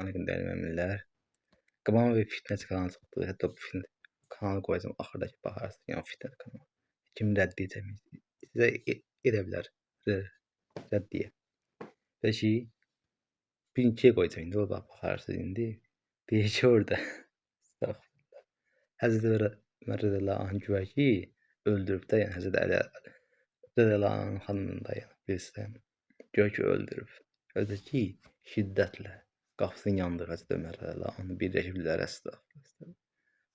Aleyküm dəyərli möminlər. Qabağıma bir fitnəçi kanalı çıxdı. Hətta bu fitnə kanalı qoyacağam axırdakı baxarsınız. Yəni fitnə kanalı. Kim rədd edəcək? Sizə edə bilər. Rəddiyə. Belə ki, bir ikiyə qoyacağam indi. O baxarsınız indi. Deyir ki orada. Estağfurullah. Həzrəti Ömər radiyallahu anh güya ki öldürüb də, yəni Həzrəti Əli radiyallahu anh xanımını da, yəni bilirsiniz, yəni. Güya ki öldürüb. Özü ki şiddətlə qapısını yandırır Həzrəti Ömər radiyallahu anh birləşiblər, estağfurullah.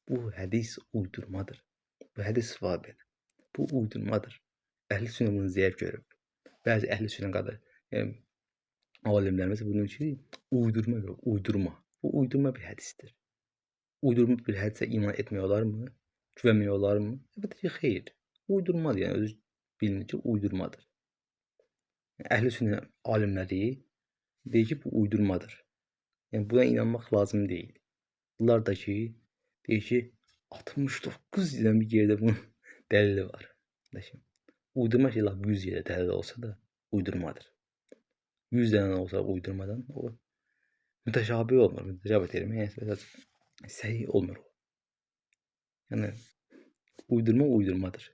Bu hədis uydurmadır. Bu hədis var belə. Bu uydurmadır. Əhl-i sünnə bunu zəif görüb. Bəzi əhl-i sünnə qədər yəni, alimlərimiz bunun üçün uydurma yox, uydurma. Bu uydurma bir hədisdir. Uydurma bir hədisə iman etmək olarmı? Güvənmək olarmı? Əlbəttə ki, xeyr. Uydurmadır, yəni özü bilinir ki, uydurmadır. Yəni, əhl-i sünnə alimləri deyir ki, bu uydurmadır. Yəni buna inanmaq lazım deyil. Bunlar da ki, deyir ki, 69 ildən bir yerdə bunun dəlili var. Qardaşım, uydurma şey lap 100 yerdə dəlil olsa da uydurmadır. 100 dənə olsa uydurmadan o mütəşabih olmur. Mütəşabih deyirəm, yəni səhih olmur o. Yəni uydurma uydurmadır.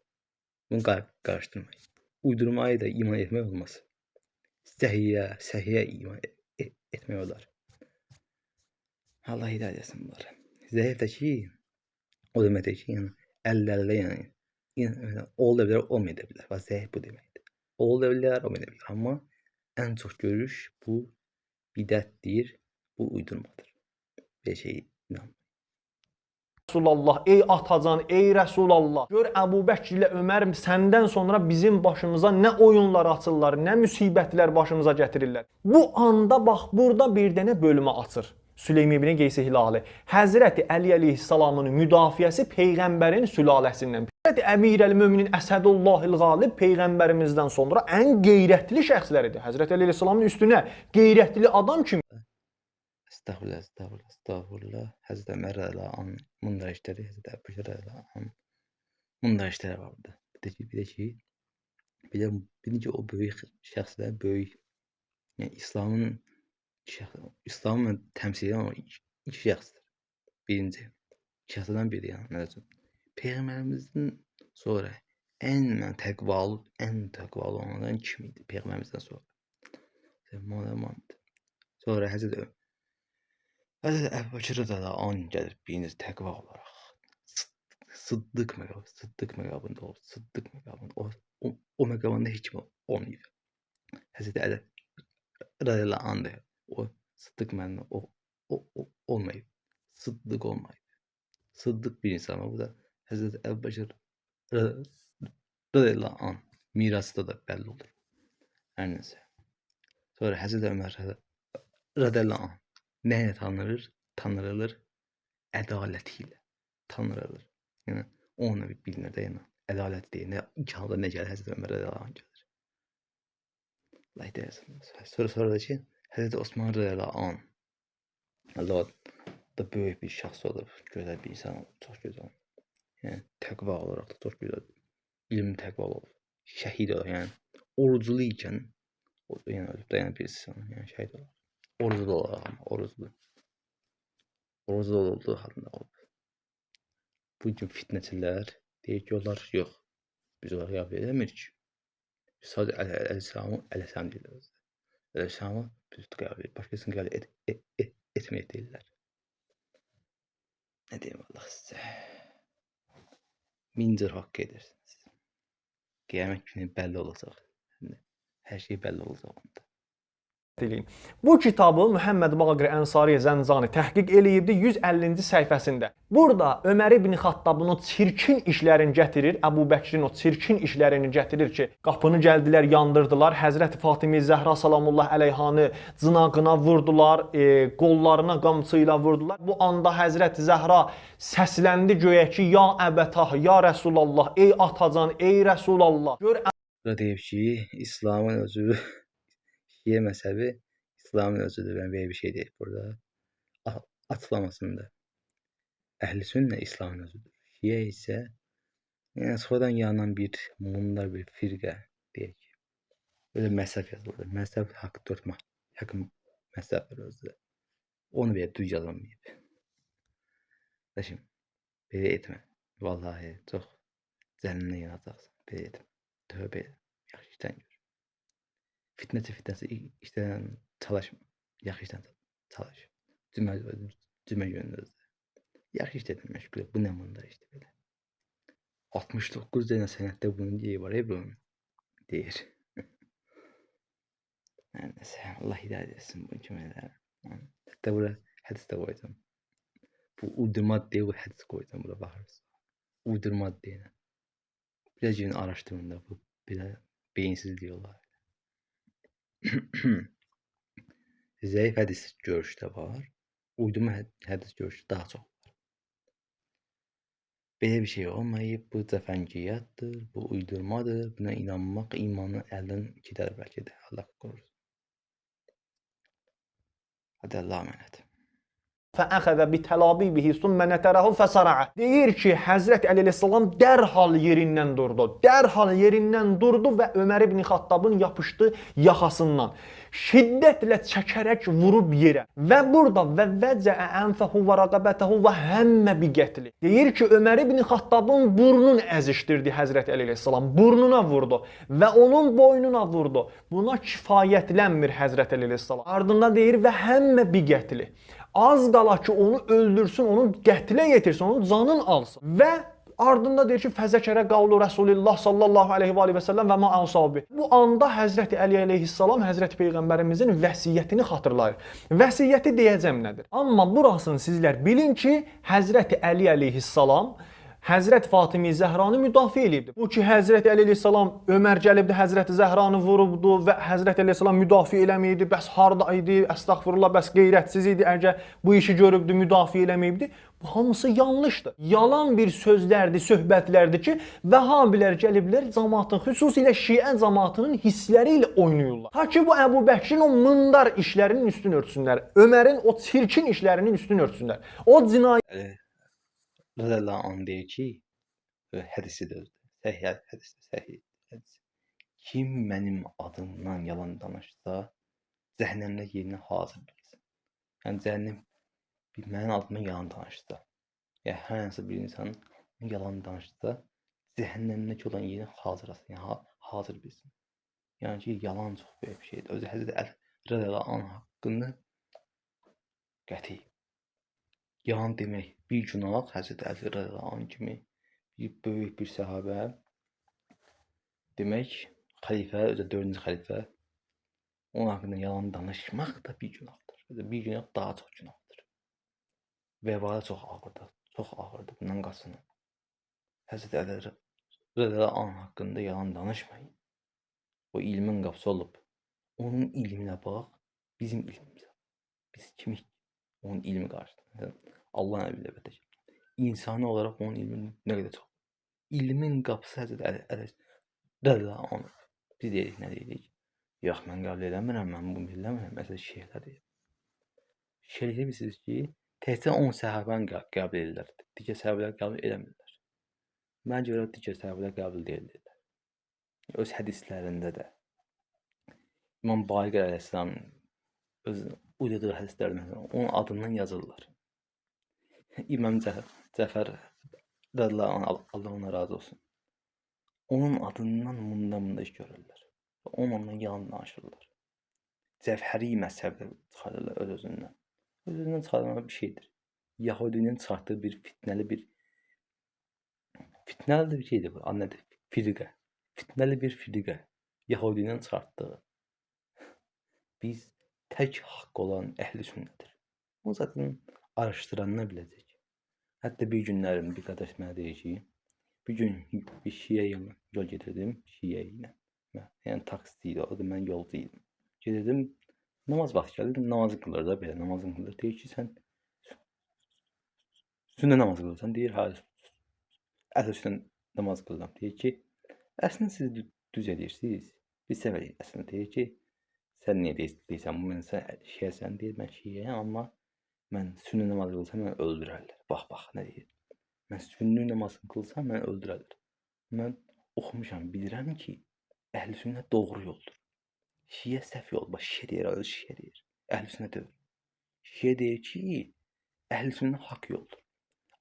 Bunu qarışdırmayın. Uydurmaya da iman etmək olmaz. Səhiyyə iman etmək olar. Allah hidayət etsin bunları. Zəif də ki, o deməkdir ki, yəni əllərlə yəni ola bilər, olmaya da bilər. Bax, zəif bu deməkdir. Ola da bilər, olmaya da bilər. Amma ən çox görüş bu bidətdir, bu uydurmadır. Bir şey inanmayın. Rəsulallah, ey atacan, ey Rəsulallah. Gör Əbu Bəkr ilə Ömər səndən sonra bizim başımıza nə oyunlar açırlar, nə müsibətlər başımıza gətirirlər. Bu anda bax burada bir dənə bölmə açır. Süleym ibn Qeys Hilali. Həzrəti Əli əleyhissalamın müdafiəsi peyğəmbərin sülaləsindən. Həzrəti Əmirəl Möminin Əsədullahil Qalib peyğəmbərimizdən sonra ən qeyrətli şəxsləridir. Həzrəti Əli əleyhissalamın üstünə qeyrətli adam kimi Estağfurullah, estağfurullah, estağfurullah. Həzrəti Ömər radiyallahu anh münderişləri, Həzrəti Əbu Bəkir radiyallahu anh münderişləri var burada. Bir də ki, bir də ki, bir də bir ki o böyük şəxslər, böyük, yəni İslamın İslamı təmsil edən o iki şəxsdir. Birinci şəxslərdən biri yəni məsəl üçün Peyğəmbərimizdən sonra ən mən təqvalı, ən təqvalı olanlardan kim idi Peyğəmbərimizdən sonra? Muhammed. Sonra Həzrəti Əbu Bəkir radiyallahu anh gəlir birinci təqva olaraq. Sıddıq məqamı, sıddıq məqamında olub, sıddıq məqamında. O məqamında heç kim olmayıb. Həzrəti Əli radiyallahu anh da o sıddıq məqamında o olmayıb. Sıddıq olmayıb. Sıddıq bir insan var. Bu da Həzrəti Əbu Bəkir radiyallahu anh mirasda da bəlli olur. Hər nəsə. Sonra Həzrəti Ömər radiyallahu anh nə ilə tanınır? Tanınır ədaləti ilə tanınır. Yəni onunla bir bilinir də, yəni ədalət deyəndə ilk halda nə gəlir? Həzrəti Ömər radiyallahu anh gəlir. Allah hidayət etsin. Sonra da ki Həzrəti Osman radiyallahu anh Allah da böyük bir şəxs olub, gözəl bir insan olub, çox gözəl. Yəni təqva olaraq da çox gözəl, elm təqvalı olub. Şəhid olub, yəni oruclu ikən o yəni ölüb də, yəni birisi yəni şəhid olub. Oruclu olaraq amma oruclu. Oruclu olduğu halında olub. Bu gün fitnəçilər deyir ki, onlar yox. Biz onları qəbul eləmirik. Biz sadəcə Əleyhissalamı Əleyhissalam deyirlər özü. Əleyhissalamı biz qəbul edirik. Başqasını qəbul etməyək deyirlər. Nə deyim Allah sizə? Min cür haqq edirsiniz. Qiyamət günü bəlli olacaq. Hər şey bəlli olacaq onda. Eləyin. Bu kitabı Məhəmməd Baqir Ənsari Zəncani təhqiq eləyibdi 150-ci səhifəsində. Burada Ömər ibn Xattabın o çirkin işlərini gətirir, Əbu Bəkrin o çirkin işlərini gətirir ki, qapını gəldilər, yandırdılar. Həzrəti Fatimə Zəhra salamullah əleyhanı cınaqına vurdular, qollarına qamçı ilə vurdular. Bu anda Həzrəti Zəhra səsləndi göyə ki, ya əbətah, ya Rəsulallah, ey atacan, ey Rəsulallah. Gör Burada deyib ki, İslamın özü Şiə məzhəbi İslamın özüdür. Yəni belə bir şey deyib burada. Açıqlamasında. Əhl-i sünnə İslamın özüdür. Şiə isə yəni sonradan yaranan bir mundar bir firqə deyək. Belə məzhəb yazılır. Məzhəb haqq dörd haqq məzhəb var özü. Onu belə düz yazılmayıb. Qardaşım, belə etmə. Vallahi çox cəhənnəmdə yanacaqsan. Belə etmə. Tövbə elə. Yaxşı işdən gör. Fitnəçi fitnəçi işdən çalışma. Yaxşı işdən çalış. Cümə günü özdə. Yaxşı işlərlə məşğul ol. Bu nə mında işte belə. 69 dənə sənəddə bunun deyi var, bunun deyir. Nəysə, Allah hidayət etsin bu kimilərə. Hətta bura hədis də qoyacağam. Bu uydurma deyə bu hədis qoyacağam bura baxırsınız. Uydurma deyənə. Biraz gedin araşdırın da bu belə beyinsizlik olar. Zəif hədis görüşü də var. Uydurma hədis görüşü daha çox var. Belə bir şey olmayıb. Bu cəfəngiyatdır, bu uydurmadır. Buna inanmaq imanı əldən gedər bəlkə də. Allah qorusun. Hadi Allah'a emanet. فَأَخَذَ بِتَلَابِبِهِ ثُمَّ نَتَرَهُ فَسَرَعَ. Deyir ki, Həzrət Əli əleyhissalam dərhal yerindən durdu. Dərhal yerindən durdu və Ömər ibn Xattabın yapışdı yaxasından. Şiddətlə çəkərək vurub yerə. Və burada və vəcəə ənfəhu və rəqəbətəhu və həmmə bi qətli. Deyir ki, Ömər ibn Xattabın burnunu əzişdirdi Həzrət Əli əleyhissalam. Burnuna vurdu və onun boynuna vurdu. Buna kifayətlənmir Həzrət Əli əleyhissalam. Ardından deyir və həmmə bi qətli. Az qala ki, onu öldürsün, onu qətlə yetirsin, onun canını alsın. Və ardında deyir ki, fəzəkərə qavlu Rəsulillah sallallahu aleyhi və aleyhi və səlləm və ma əusabi. Bu anda Həzrəti Əli əleyhissalam Həzrəti Peyğəmbərimizin vəsiyyətini xatırlayır. Vəsiyyəti deyəcəm nədir? Amma burasını sizlər bilin ki, Həzrəti Əli əleyhissalam Həzrət Fatimi Zəhranı müdafiə eləyibdi. Bu ki, Həzrət Əli əleyhissalam Ömər gəlibdi, Həzrət Zəhranı vurubdu və Həzrət Əli əleyhissalam müdafiə eləməyibdi. Bəs harda idi? Əstəğfurullah, bəs qeyrətsiz idi. Əgər bu işi görübdü, müdafiə eləməyibdi. Bu hamısı yanlışdır. Yalan bir sözlərdir, söhbətlərdir ki, Vəhabilər gəliblər cəmaatın, xüsusilə şiə cəmaatının hissləri ilə oynayırlar. Ta ki bu Əbu Bəkrin o mındar işlərinin üstünü örtsünlər. Ömərin o çirkin işlərinin üstünü örtsünlər. O cinayət Radiyallahu anh deyir ki, hədisi də özdə, səhih hədisi, səhih hədis. Kim mənim adımdan yalan danışsa, cəhənnəmdə yerinə hazır bilsin. Yəni cəhənnəm mənim adımdan yalan danışsa, ya hər hansı bir insan yalan danışsa, cəhənnəmdəki olan yerinə hazır olsun, yəni hazır bilsin. Yəni ki, yalan çox böyük bir şeydir. Özü Həzrəti Əli radiyallahu anh haqqında qəti yalan demək bir günah. Həzrəti Əli radiyallahu anh kimi bir böyük bir səhabə, demək xəlifə, özü 4-cü xəlifə, onun haqqında yalan danışmaq da bir günahdır. Özü bir günah daha çox günahdır. Vəbalı çox ağırdır, çox ağırdır. Bundan qaçının. Həzrəti Əli radiyallahu anh haqqında yalan danışmayın. O ilmin qapısı olub. Onun ilminə bax, bizim ilmimizə. Biz kimik? Onun ilmi qarşısında. Allah nə bilir əlbəttə ki. İnsani olaraq onun ilmi nə qədər çox. İlmin qapısı Həzrəti Əli radiyallahu anh. Biz deyirik, nə deyirik? Yox, mən qəbul eləmirəm, mən bunu eləmirəm. Məsələn, şeyhlər deyir. Şeyhlər bilirsiniz ki, təkcə 10 səhabəni qəbul edirlər. Digər səhabələr qəbul eləmirlər. Mənə görə digər səhabələr qəbul edirlər. Öz hədislərində də. İmam Baqir əleyhissalam öz uydurduğu hədislərdə məsələn, onun adından yazırlar. İmam Cəfər radiyallahu anh, Allah ona razı olsun. Onun adından bunda iş görürlər. Onun adından yalan danışırlar. Cəfəri məzhəbdə çıxarırlar öz-özündən. Öz-özündən çıxarılma bir şeydir. Yahudinin çıxartdığı bir fitnəli bir şeydir bu. Adı nədir? Firqə. Fitnəli bir firqə. Yahudinin çıxartdığı. Biz tək haqq olan əhl-i sünnədir. O zaten araşdıranlar biləcək. Hətta bir günlərim bir qardaş mənə deyir ki, bir gün bir şiə yol gedirdim, şiə ilə. Yəni taksi idi, o da mən yolcu idim. Gedirdim, namaz vaxtı gəldi, namazı qılır da belə, namazını qılır. Deyir ki, sən sünnə namazı qılırsan. Deyir, hayır, əhl-i sünnə namaz qılıram. Deyir ki, əslində siz düz edirsiniz, biz səhv edirik. Əslində deyir ki, sən niyə deyirsən, bu mən sən şiəsən, deyir, mən şiəyəm, amma mən sünnə namazı qılsam, məni öldürərlər. Bax, bax, nə deyir? Mən sünnə namazını qılsam, məni öldürərlər. Mən oxumuşam, bilirəm ki, əhl-i sünnə doğru yoldur. Şiə səhv yol, bax, şiə deyir, öz şiə deyir. Əhl-i sünnə deyil. Şiə deyir ki, əhl-i sünnə haqq yoldur.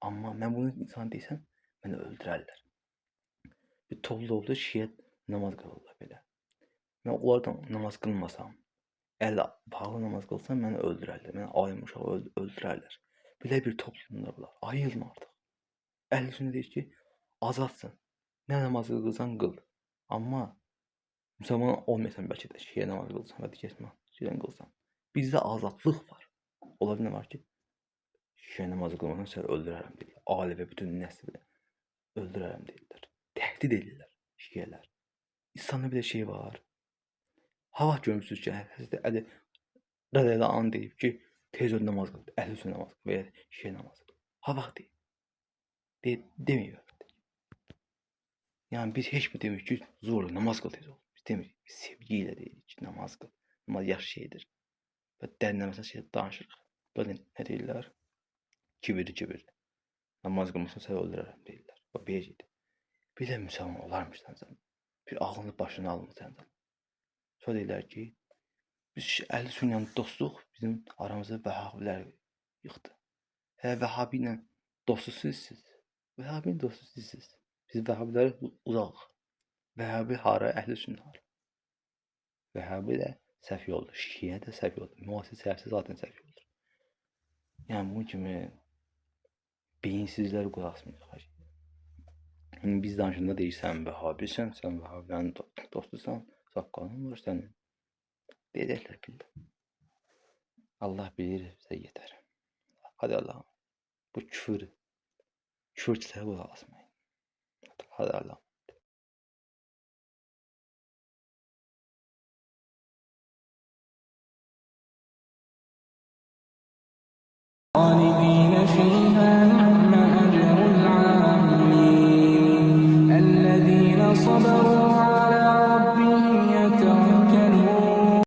Amma mən bunu insan desəm, məni öldürərlər. Bir toplu şiə namaz qılırlar belə. Mən onlardan namaz qılmasam, əl bağlı namaz qılsam məni öldürərlər. Məni alim uşağı öldürərlər. Belə bir toplumda bunlar. Ayılma artıq. Əhl-i sünnə deyir ki, azadsan. Nə namazı qılsan qıl. Amma müsəlman olmayasan bəlkə də şiə namazı qılsan və digər şeydən qılsan. Bizdə azadlıq var. Ola bilər var ki, şiə namazı qılmasan səni öldürərəm deyirlər. Ailə və bütün nəsli öldürərəm deyirlər. Təhdid edirlər şiələr. İslamda bir də şey var. Ha vaxt görmüsünüz ki, Həzrəti Əli radiyallahu anh deyib ki, tez ol namaz qıl, əhl-i sünnə namaz qıl və ya şiə namazı qıl. Ha vaxt deyib. Deməyib. Yəni biz heç bir demirik ki, zorla namaz qıl tez ol. Biz demirik. Biz sevgi ilə deyirik ki, namaz qıl. Namaz yaxşı şeydir. Və dərinləməsinə şey danışırıq. Belə nə deyirlər? Kibirli kibirli. Namaz qılmasan səni öldürərəm deyirlər. Bax belə şeydir. Belə müsəlman olarmış sən. Bir ağlını başına almısan sən. Sonra deyirlər ki, biz əhl-i sünnə dostluq bizim aramızda vəhabilər yıxdı. Hələ vəhabi ilə dostu sizsiz. Vəhabinin dostu sizsiz. Biz vəhabilərə uzaq. Vəhabi hara, əhl-i sünnə hara. Vəhabi də səhv yoldur, şiə də səhv yoldur. Müasir səhvsə zaten səhv yoldur. Yəni bunun kimi beyinsizlər qulaq asmayacaq. Yəni biz danışanda deyir sən vəhabisən, sən vəhabilərin dostusan, saqqalın var sənin. Deyəcəklər bildi. Allah bilir, bizə yetər. Hadi Allah'ım. Bu küfür, küfürçülərə qulaq asmayın. Hadi Allah'ım. خالدين فيها نعم أجر العاملين الذين صبروا.